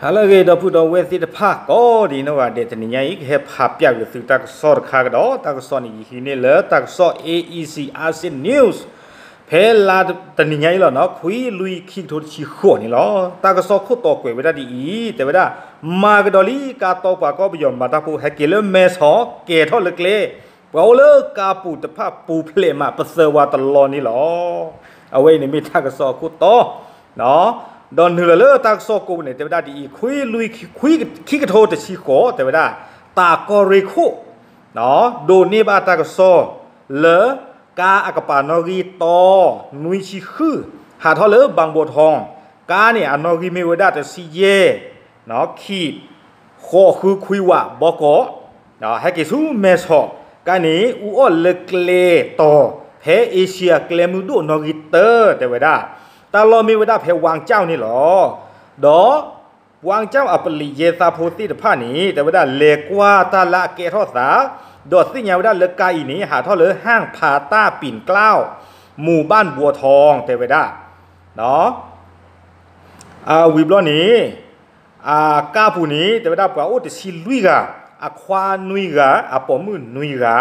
ဟါလၢအဂ့ၤ ဒီပုၢ်ဒီဝဲၢ်သ့ၣ်တဖၣ်ကိးဒံးနီၢ်ဂၤဒဲး, တနံၤညါအံၤ ကဟဲဖးပၠးက့ၤသုတၢ်ကစီၣ်တခါကဒီး, တၢ်ကစီၣ်န့ၣ် ယဟံးန့ၢ်လၢတၢ်ကစီၣ် A E C Asia News ဖဲလါတနံၤညါအံၤလီၤနီၤ, ခွံလွံၢ်ခံကထိတဆံဃိးန့ၣ်လီၤ. တၢ်ကစီၣ်ခိၣ်တီကွဲးဝဲဒၣ်ဒ်အံၤ, တဲဝဲဒၣ် မၤကဒီးလံ ကါတီပှၤကီၢ်ပယီၤမၤတၢ်ဖိ ဟဲက့ၤလၢမဲဆီး ကဲၤထီၣ်လၢကျဲ ပှၤအိၣ်လၢကါပူၤတဖၣ်ပူၤဖျဲးမး ပသၢဝးတလီၢ်န့ၣ်လီၤ. အဝဲအံၤန့ၣ်မ့ၢ်တၢ်ကစီၣ်အခိၣ်တီ ဒီးနုာ်လီၤလၢတၢ်ကစီၣ်ကိးန့ၣ် တဲဝဲဒၣ်ဒ်အံၤ, ခွံလွံၢ် ခံကထိတဆံဃိး တဲဝဲဒၣ် တၢ်ကီၢ်ရ့ၣ်ခိၣ် ဒိးန့ၢ်ဘၣ်တၢ်ကစီၣ်လၢ ကါအကပၤနီၣ်ဂံၢ်တီ နွံဆံဃု ဟးထီၣ်လၢဘၣ်ဘီထီ, ကါန့ၣ်အနီၣ်ဂံၢ်မ့ၢ်ဝဲဒၣ်တဆံယဲၢ် ခံ ဃိးဃုခွံဝးဘီကီး, ဟဲက့ၤဆူမဲဆီး, ကါန့ၣ် အူအီၣ်လၢကျဲတီၤ ဖဲအ့ရှံယါကျဲမုၢ်ဒိၣ်နီၣ်ဂံၢ်တၢ တဲဝဲဒၣ်, တၢ်လီၢ်မ့ၢ်ဝဲဒၣ်ဖဲဝၣ်ကၠီၣ်န့ၣ်လီၤ. ဒီး ဝၣ်ကၠီၣ်အပလံးယဲၢ်သးဖိသ့ၣ်တဖၣ်န့ၣ် တဲဝဲဒၣ်လဲၤကွၢ်တၢ်လၢအကဲထီၣ်သး, ဒီးသ့ၣ်ညါဝဲဒၣ်လၢကါအံၤန့ၣ် ဟးထီၣ်လၢ ဟၣ်ဖးတၢ်ပ့ၣ်ကျါ မူၤဘၣ်ဘီထီ တဲဝဲဒၣ် အဝံၤဘျီန့ၣ် အကါပူၤန့ၣ် တဲဝဲဒၣ်ပှၤအိၣ်တဆံလွံၢ်ဂၤ, အခွါနွံဂၤ, အပိာ်မုၣ်နွံဂၤ,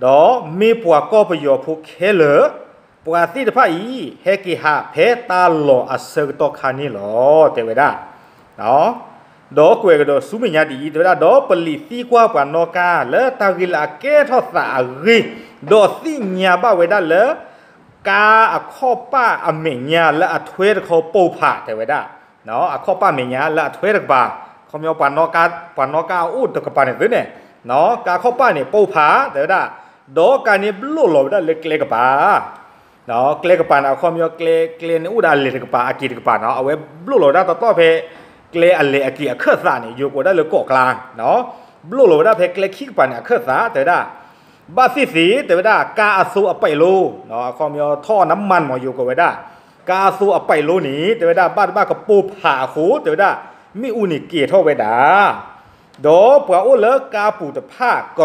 ဒီးမ့ၢ်ပှၤကီၢ်ပယီၤဖိခဲလၢာ်, ပှၤသ့ၣ်တဖၣ်အံၤ ဟဲက့ၤဟးဖဲတၢ်လီၢ်အဆၢကတီၢ်ခါန့ၣ်လီၤ တဲဝဲဒၣ်. ဒီးကွဲးကဒီးဆူမဲာ်ညါဒ်အံၤ တဲဝဲဒၣ် ဒီးပလံးသံကွၢ်ပှၤနီၣ်ကါလၢတၢ်ဂ့ၢ်လၢအကဲထီၣ်သးအဂ့ၢ်, ဒီးသ့ၣ်ညါဘၣ်ဝဲဒၣ်လၢ ကါအခီၣ်ပၣ်အမဲာ်ညါလၢအထွဲတခီပိာ်ဖး တဲဝဲဒၣ်, အခီၣ်ပၣ်မဲာ်ညါလၢအထွဲတကပၤ, ခီပညီ ပှၤနီၣ်ကါအအိၣ်တကပၤန့ၣ်သုန့ၣ်, ကါအခီၣ်ပၣ်န့ၣ်ပိာ်ဖး တဲဝဲဒၣ်, ဒီးကါန့ၣ်ဘျိၣ်လီၤဝဲဒၣ်လၢကျဲကပၤ ကျဲကပၤန့ၣ် အခီပညီ ကျဲန့ၣ်အိၣ်ဒီးအလဲၤတကပၤ အက့ၤတကပၤနီၤ, အဝဲဘျိၣ်လီၤဝဲဒၣ်တီတီဖဲ ကျဲအလဲၤအက့ၤအခၢၣ်သးန့ၣ် ယိၤကိးဝဲဒၣ်လၢကီးကျါ, ဘျိၣ်လီၤဝဲဒၣ်ဖဲကျဲခံကပၤန့ၣ်အခၢၣ်သး တဲဝဲဒၣ်, ဘၣ်သ့ၣ်သ့ၣ် တဲဝဲဒၣ် ကါအသိအပဲးလိ, အခီပညီထီၣ်နမၢ်မီၤ ယိၤကိးဝဲဒၣ်, ကါအသိအပဲးလိန့ၣ် တဲဝဲဒၣ် ဘၣ်တဘၣ်ကပိာ်ဖးအဃိ တဲဝဲဒၣ် မ့ၣ်အူန့ၣ်ကဲၤထီၣ်ဝဲဒၣ် ဒီးပှၤအိၣ်လၢကါပူၤတဖၣ် က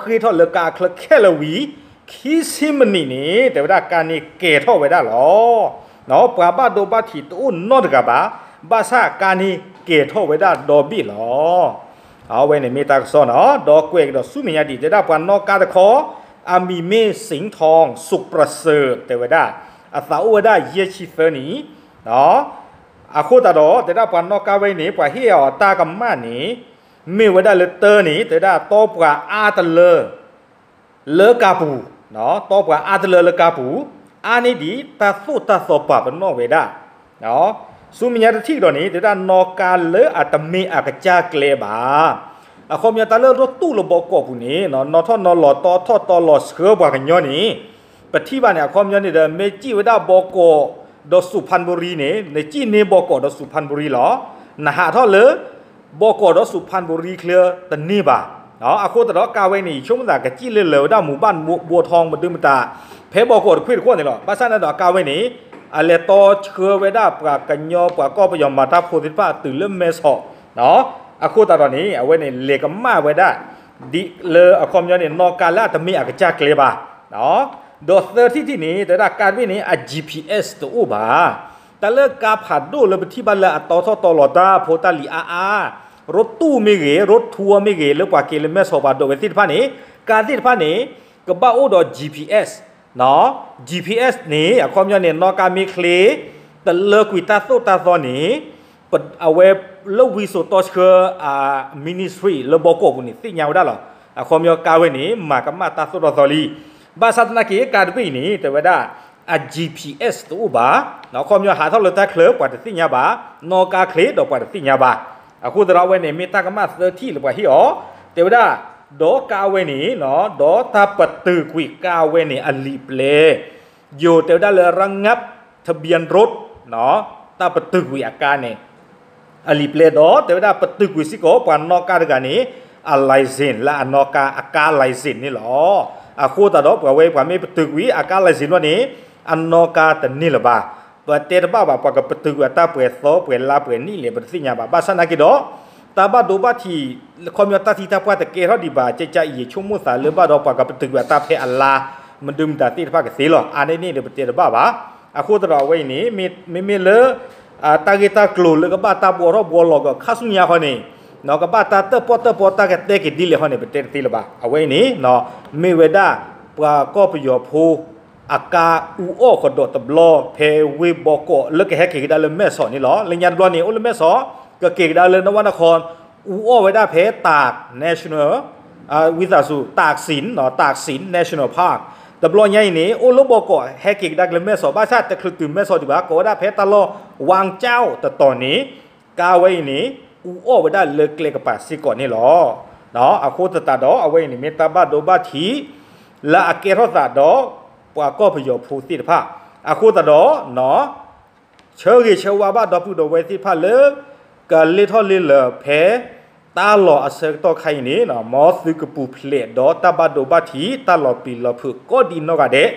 ရီဃ့ထီၣ်လၢကါအချၢခဲလၢာ်ဝံၤ ခံဆံမံးနံးန့ၣ် တဲဝဲဒၣ်ကါန့ၣ်ကဲၤထီၣ်ဝဲဒၣ်လီၤ. ပှၤဘၣ်ဒိဘၣ်ထံးတအိၣ်နီတဂၤဘၣ်, ဘၣ်ဆၣ်ကါန့ၣ်ကဲၤထီၣ်ဝဲဒၣ်ဒီဘ့ၣ်လီၤ. အဝဲန့ၣ်မ့ၢ်တၢ်ကစီၣ်နီၤ, ဒီးကွဲးကဒီးဆူမဲာ်ညါဒ်အံၤ တဲဝဲဒၣ်ပှၤနီၣ်ကါတခီ အမံၤမ့ၢ် စ့ၣ်ထီၣ် စူးပရစၢၣ် တဲဝဲဒၣ်, အသးအိၣ်ဝဲဒၣ်ယဲၢ်ဆံသၢနံၣ် အဃိသတးဒီး တဲဝဲဒၣ်ပှၤနီၣ်ကါဝဲအံၤန့ၣ် ပှၤဟ့ၣ်အီၤတၢ်ကမၣ်န့ၣ် မ့ၢ်ဝဲဒၣ်လၢတၢ်န့ၣ် တဲဝဲဒၣ် တီပှၤအါတလၢ လၢကါပူၤ, တီပှၤအါတလၢလၢကါပူၤ, အါန့ၢ်ဒံးတၢ်သိၣ်တၢ်သီပာ်ပနီၣ်ဝဲဒၣ် ဆူမဲာ်ညါတထံၣ်ကဒီးန့ၣ် တဲဝဲဒၣ် နီၣ်ကါလၢအတမ့ၢ်အကစၢ်ကျဲဘၣ်. အခီပညီတၢ်လၢရိတူၢ်လၢဘီကီးပူၤန့ၣ် နီၣ်ထီၣ်နီၣ်လီၤတီထီၣ်တီလီၤဆှၢပှၤကညီန့ၣ် ပထံၣ်ဘၣ်န့ၣ် အခီပညီန့ၣ်ဒီး မ့ၢ်စံၣ်ဝဲဒၣ်ဘီကီးဒီးစူးဖၣ်ဘူရံန့ၣ် နစံၣ်န့ၢ်ဘီကီးဒီးစူးဖၣ်ဘူရံလီၤ. နဟးထီၣ်လၢ ဘီကီးဒီးစူးဖၣ်ဘူရံချၢတန့ၢ်ဘၣ်. အဃိသတးဒီးကါဝဲန့ၣ် ယဆိကမိၣ်သးကစံၣ်လၢလၢာ်ဝဲဒၣ်မူၤဘၣ်ဘီထီ မဒုမတၤ ဖဲဘီကီးတခွ့ၣ်တခီၣ်န့ၣ်လီၤ. ဘၣ်ဆၣ်န့ၣ်ဒီးကါဝဲန့ၣ် အလဲၤတီဆှၢဝဲဒၣ်ပှၤကညီပှၤကီၢ်ပယီၤမၤတၢ်ဖိသ့ၣ်တဖၣ်တုၤလၢမဲဆီး အဃိသတးဒီးန့ၣ် အဝဲန့ၣ်လဲၤကမၣ်ဝဲဒၣ် ဒ်လၢအခီပညီန့ၣ် နီၣ်ကါလၢအတမ့ၢ်အကစၢ်ကျဲဘၣ်. ဒီးသၢထံၣ်တထံၣ်န့ၣ် တဲဝဲဒၣ်ကါတဘ့ၣ်န့ၣ် အ G P S တအိၣ်ဘၣ်. တၢ်လၢကါဖးဒိၣ်လၢပထံၣ်ဘၣ်လၢအတီထီၣ်တီလီၤတၢ်ဖိတၢ်လံၤအါအါ ရိတူၢ်မ့ၢ်ဂ့ၤ ရိထူမ့ၢ်ဂ့ၤ လၢပှၤက့ၤလၢမဲဆီးပှၤဒိးဝဲသ့ၣ်တဖၣ်န့ၣ် ကါသ့ၣ်တဖၣ်န့ၣ် ကဘၣ်အိၣ်ဒီး G P S, G P S န့ၣ် အခီပညီန့ၣ် နီၣ်ကါမ့ၢ်ချ့ တလၢကွံာ်တၢ်သိၣ်တၢ်သီန့ၣ် အဝဲလၢဝံစိာ်တီဆှၢ ministry လၢဘီကီးပူၤန့ၣ် သ့ၣ်ညါဝဲဒၣ်လီၤ. အခီပညီကါဝဲန့ၣ် မၤကမၣ်တၢ်သိၣ်တၢ်သီလံ. ဘၣ်ဆၣ်သနာ်က့ ကါတဘ့ၣ်အံၤန့ၣ် တဲဝဲဒၣ် အ G P S တအိၣ်ဘၣ်. အခီပညီဟးထီၣ်လၢတၢ်ချၢ ပှၤတသ့ၣ်ညါဘၣ်, နီၣ်ကါချ့ဒီးပှၤတသ့ၣ်ညါဘၣ်. အဃိသတးဒီးအဝဲန့ၣ် မ့ၢ်တၢ်ကမၣ်သၢထံၣ်လၢပှၤဟ့ၣ်အီၤ, တဲဝဲဒၣ် ဒီးကါဝဲန့ၣ် ဒီးတၢ်ပတုာ်ကွံာ်ကါဝဲန့ၣ် အလံာ်ပျဲ ယိၤတဲဝဲဒၣ်လၢ ระงับทะเบียนรถ တၢ်ပတုာ်ကွံာ်အကါန့ၣ် အလံာ်ပျဲဒီး တဲဝဲဒၣ်ပတုာ်ကွံာ်စ့ၢ်ကီး ပှၤနီၣ်ကါတဂၤန့ၣ် အ license လၢအနီၣ်ကါအကါ license န့ၣ်လီၤ. အဃိသတးဒီး ပှၤဝဲပှၤမ့ၢ်ပတုာ်ကွံာ်အကါ license ဘျီန့ၣ် အနီၣ်ကါတန့ၢ်လၢၤဘၣ်. ပတဲတဘၣ်ဘၣ် ပှၤကပတုာ်ကွံာ်အတၢ်ပှဲၤသီပှဲၤလါပှဲၤနံၣ်လဲၣ် ပတသ့ၣ်ညါဘၣ်. ဘၣ်ဆၣ်သနာ်က့ဒီး တၢ်ဘၣ်ဒိဘၣ်ထံး ခီပညီတၢ်သံတၢ်ပှၢ်တကဲထီၣ်ဒံးဘၣ် ကကါအံၤ ယဆိကမိၣ်သးလၢဘၣ်ဒီး ပှၤကပတုာ်ကွံာ်အတၢ်ဖဲအလါ မဒုမတၤသ့ၣ်တဖၣ်ကသ့လီၤ. အါန့ၢ်န့ၣ်ဒီးပတဲတဘၣ်ဘၣ်. အဃိသတးဒီးအဝဲအံၤန့ၣ် မ့မ့ၢ်လၢ တၢ်ဂ့ၢ်တၢ်ကျိၤလၢကဘၣ်တၢ်ဘှီထီၣ်ဘှီလီၤက့ၤခါဆူညါခီန့ၣ်, ကဘၣ်တၢ်တၢၣ်ပီၣ်တၢၣ်ပီတၢ်ကတဲက့ၤဒ်လဲၣ်ခီန့ၣ် ပတဲတသ့လၢၤဘၣ်. အဝဲအံၤန့ၣ် မ့ၢ်ဝဲဒၣ် ပှၤကီၢ်ပယီၤဖိ အကါအူအီၣ်ကဒီးတဘျီ ဖဲဝ့ၢ်ဘီကီးလၢကဟဲက့ၤကဒါလၢမဲၢ်ဆီးန့ၣ်လီၤ. လၢညါတဘျီန့ၣ် အိၣ်လၢမဲၢ်ဆီး ကက့ၤကဒါလၢနဝၣ်နခီ အူအီၣ်ဝဲဒၣ်ဖဲတၢး national ဝံသးစူၤ တၢးစံၣ် တၢးစံၣ် national park တဘျီညါအံၤန့ၣ် အိၣ်လၢဘီကီး ဟဲက့ၤကဒါက့ၤလၢမဲၢ်ဆီး ဘၣ်ဆၣ်တချုးတုၤမဲၢ်ဆီးဒံးဘၣ် ကိးဝဲဒၣ်ဖဲတၢ်လီၢ် ဝၣ်ကၠီၣ် တတီၤန့ၣ် ကါဝဲအံၤန့ၣ် အူအီၣ်ဝဲဒၣ်လၢကျဲကပၤစ့ၢ်ကီးန့ၣ်လီၤ. အဃိသတးဒီး အဝဲအံၤန့ၣ် မ့ၢ်တၢ်ဘၣ်ဒိဘၣ်ထံး လၢအကဲထီၣ်သးဒီး ပှၤကီၢ်ပယီၤဖိသ့ၣ်တဖၣ် အဃိသတးဒီး ဆၢဂ့ၤဆၢဝါဘၣ်ဒီပုၢ်ဒီဝဲၢ်သ့ၣ်တဖၣ်လၢ ကလ့ထီၣ်လ့လၢာ်ဖဲ တၢ်လီၢ်အဆၢကတီၢ်ခါအံၤန့ၣ် မ်သုကပူၤဖျဲးဒီးတၢ်ဘၣ်ဒိဘၣ်ထံး တၢ်လီၤပျံၤလီၤဖုးကိးဒံးနီၢ်ဂၤဒဲး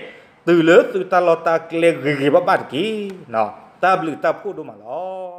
တုၤလၢသုတၢ်လီၢ်တၢ်ကျဲဂ့ၤဂ့ၤဘၣ်ဘၣ်တက့ၢ်. တၢ်ဘျုးတၢ်ဖှိၣ်ဒိၣ်မးလီၤ.